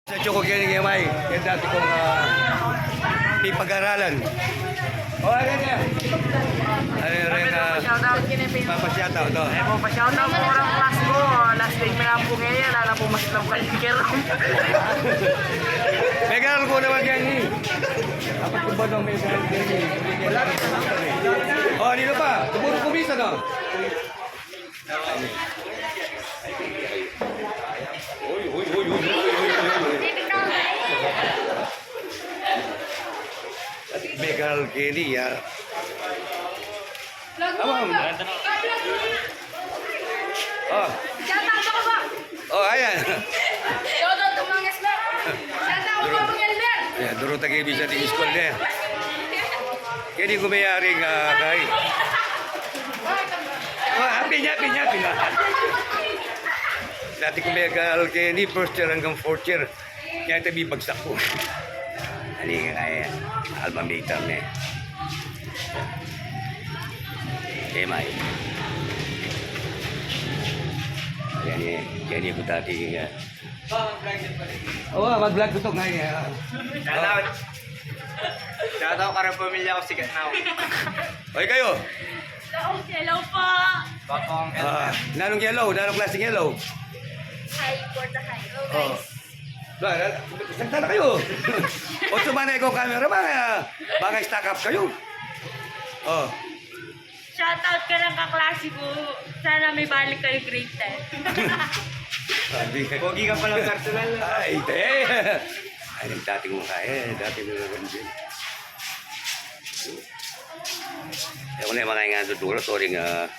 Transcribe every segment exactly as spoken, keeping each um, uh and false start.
Sa Choco Kenny Gemay, yung dati kong, ah, pipag-aralan. O, ano yan? Ano yung rin, ah, Shoutout. Papa-shoutout, oh. Eh, po, pa-shoutout po ng class ko. Last day mo lang po ngayon. Alam po, mas lang palikiran. May girl ko naman yan, eh. Dapat ko ba daw may girl, eh? O, ano pa? Tumuro ko minsan, oh. Megal Kenny, ah. Tama. Oh. Shoutout ako ba? Oh, ayan. Shoutout ko, Mang Esmer. Shoutout ko, Mang Elmer. Ayan, duro tayo kay Bisa di school niya. Kenny, kumayari nga kay. Oh, happy niya, happy niya, happy niya. Dati ko may kal Kenny, first year hanggang fourth year. Kaya tabi bagsak ko. Ani nga kaya, alma mater ne. Emay. Yan eh, yan eh, ku dati nga. Oo, mag-vlog ko to nga eh. Shout out. Shout out karing pamilya ko, sikat na ako. Oy, kayo. Hello po. Papang Ah, nanung yellow? Nanung klaseng yellow? Hi, Porta Hi. Oh, Oh. guys. Ba, na, salita na kayo. O, sumana ikaw camera, baka, baka stack up kayo. Oh. Shout out ka ng kaklase ko. Sana may balik kayo grade ten. Sabi. Pogi ka pala personal. Ay, te. Ay, ang dati kong kaya, dati kong kaya. Ewan na yung mga nga tuturo, sorry nga.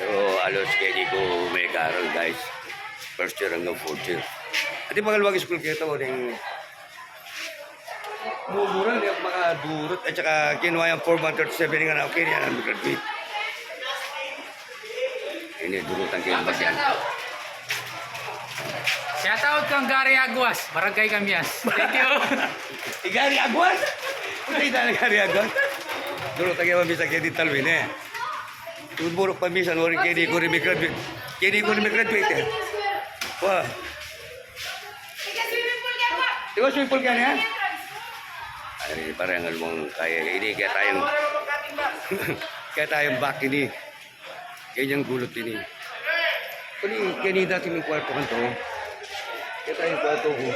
Pero alos kaya di ko may karal, guys. First year hanggang fourth year. At yung mga luwag school kaya ito, yung mumura, hindi ako makadurot. At saka kinuha yung form one thirty-seven nga na, okay, yan ang graduate. Ini durutan kayo yung bagyan. Shout out kang Gary Aguas, Barangay Kamias. Thank you. Igari Aguas? Puta, ita na Igari Aguas. Dulu taga misa kaya di Talwin, eh. Tumuro pa misa, nori kaya di ko rin graduate. Kaya di ko rin graduate, eh. Wah. Tiga swimming pool kaya, Pak? Tiga swimming pool kaya, eh? Ay, parang almang kaya. Ini kaya tayong, kaya tayong back ini. Kanyang gulot ini. Kani, kani dati may kwarto kanto. Kaya tayo kwarto ko.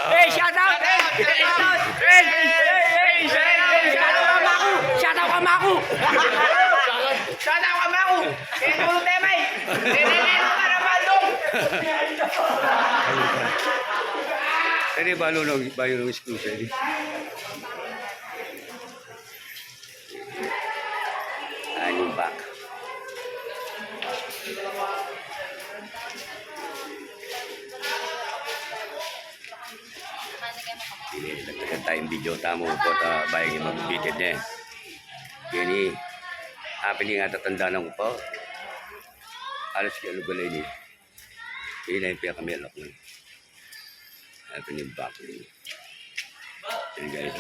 Hey, shout out! Hey, shout out! Hey, hey, hey, hey, shout out! Shout out ka, Maku! Shout out ka, Maku! Shout out ka, Maku! Kaya dulu, Temay! Kaya dulu, para Bandung! Ini balu no, bayu no school sa ini. Ano ba? Ini, nagtagan tayong video tamu, kota bayang yung magbitin niya. Yan eh. Apa ini nga tatandanan ko pa? Alas kaya lugar na ini. Ini na yung pinakamelak na. Ayan, pinimbak ini. Ayan, guys.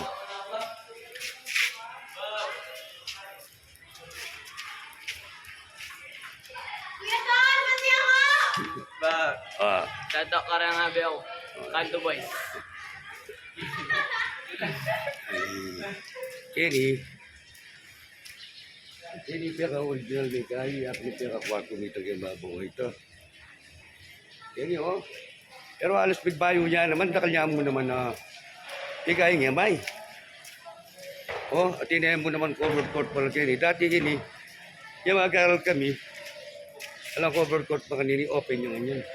Kuya Don, mati ako! Ba, Ah. Tatak ka rin nga, Bel. Kanto Boys. Ayan. Ini. Ini piyaka-original ni Kai, at ini piyaka-kwarto nito kay Babu ito. Yan yun, oh. Pero alas pigbayu niya naman, dakal niya mu naman na ikay niya, may. Oh, at ini mu naman covered court pala kini. Dati ini, yung mag-aral kami, alang covered court pa kanini, open yung ganyan.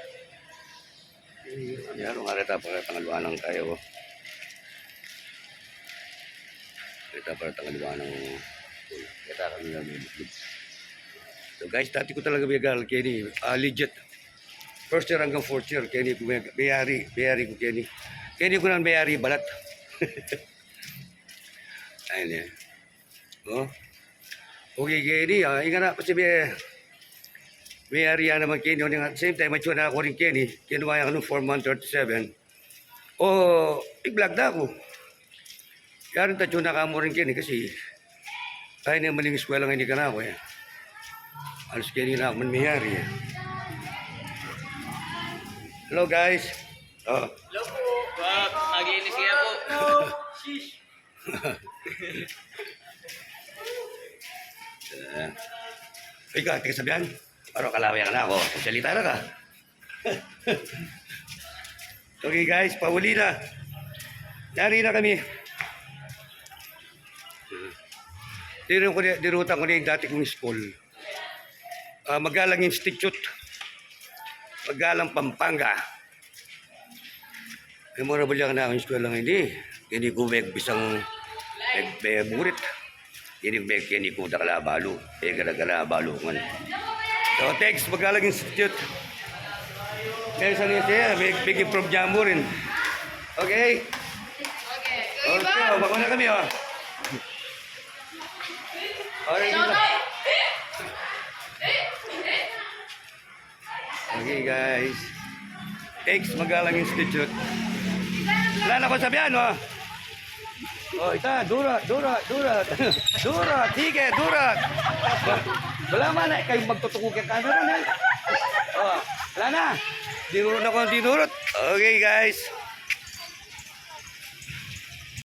Yaro nga reta pa tangaluan ng kayo. Reta pa tangaluan ng kita kami na may. So guys, dati ko talaga biyagal kini, ah, legit. First year hanggang fourth year, kini ko may, mayari, mayari ko kini. Kini ko nang mayari balat. Ayun yan. Oh. Okay, kini, ah, ingana pa si may, may area naman kini, at the same time, mature na ako rin kini, kinuha yung ano, form one thirty-seven. O, i-vlog na ako. Kaya rin tatyo na kamo rin kini kasi Ay, ini maling eskwela ngeni kanaku e. Alas keni na aku man miyari e. Hello, guys. O. Hello po. Wap, maglinis kaya po. Ika, tika sabian. Para kalawe ya kanaku. Salita na ka. Okay, guys, pauli na. Yari na kami. Dirutan ku ne, dirutan ku ne ing dati kung school. A, Magalang Institute. Magalang, Pampanga. Memorable ya kanaku ing eskwela ngeni. Keni ku megbisang meg-, memurit. Keni ku meg-, keni ku dakal a balu. E, gara-gara balu ngan. So, thanks, Magalang Institute. Thanks, ano yun, sir? Big, big improve dyan mu rin. Okay? Okay, o, bako na kami, o. Okay, dito. Okay, guys. Thanks, Magalang Institute. Wala na kung sabian, o. O, ita, durat, durat, durat. Durat, sige, durat. Wala man e kayung magtutuku keng camera, e. O, wala na. Dinurut na kung dinurut. Okay, guys.